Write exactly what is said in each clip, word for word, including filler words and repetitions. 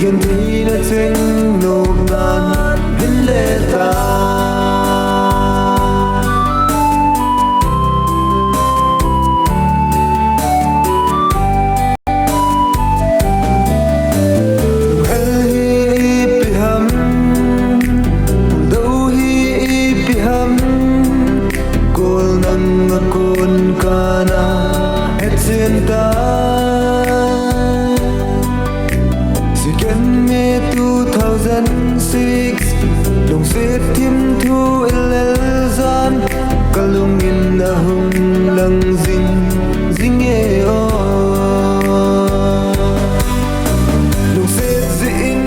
Gentheina cheng nopnan hin le ta. Lunghel hi ipi ham, puldo hi ipi ham, kol nang a kon kana hetchen ta. Second May two thousand six, lungset thim thu i lel jan, ka lungin ahung lang jing jing e o. Lungset jeh in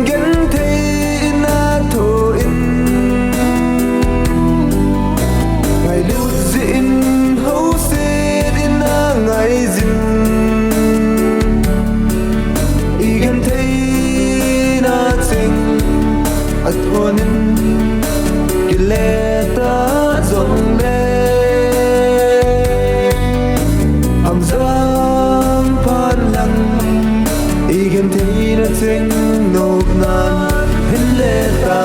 genthei in a tho in, ngailut jeh in houset in a ngai jin. I gentheina cheng a thon in kile ta jong le, hamjam phan lang i gentheina cheng nopnan hin le ta.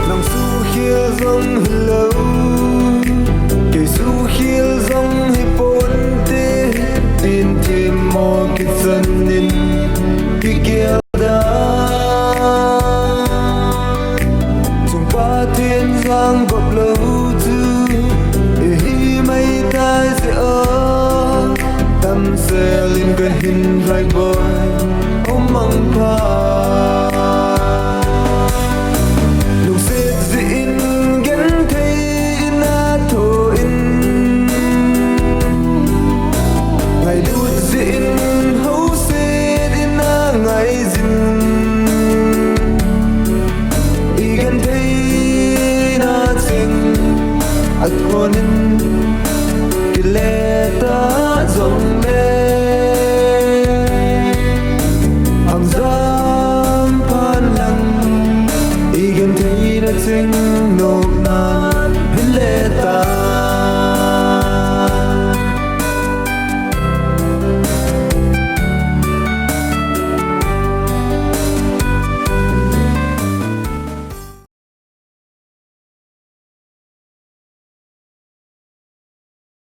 Nang suhkhel jong hilou, kei suhkhel jong hi ponte, tin thim mo kichan in kigel da. Chung Pathen jang gop lou chu i hi mai tai jeh a, damsel in ka hin lhai boi, um mang pha. Lungset jeh in genthei in a tho in, ngailut jeh in houset in a ngai jin. I gentheina cheng a thon in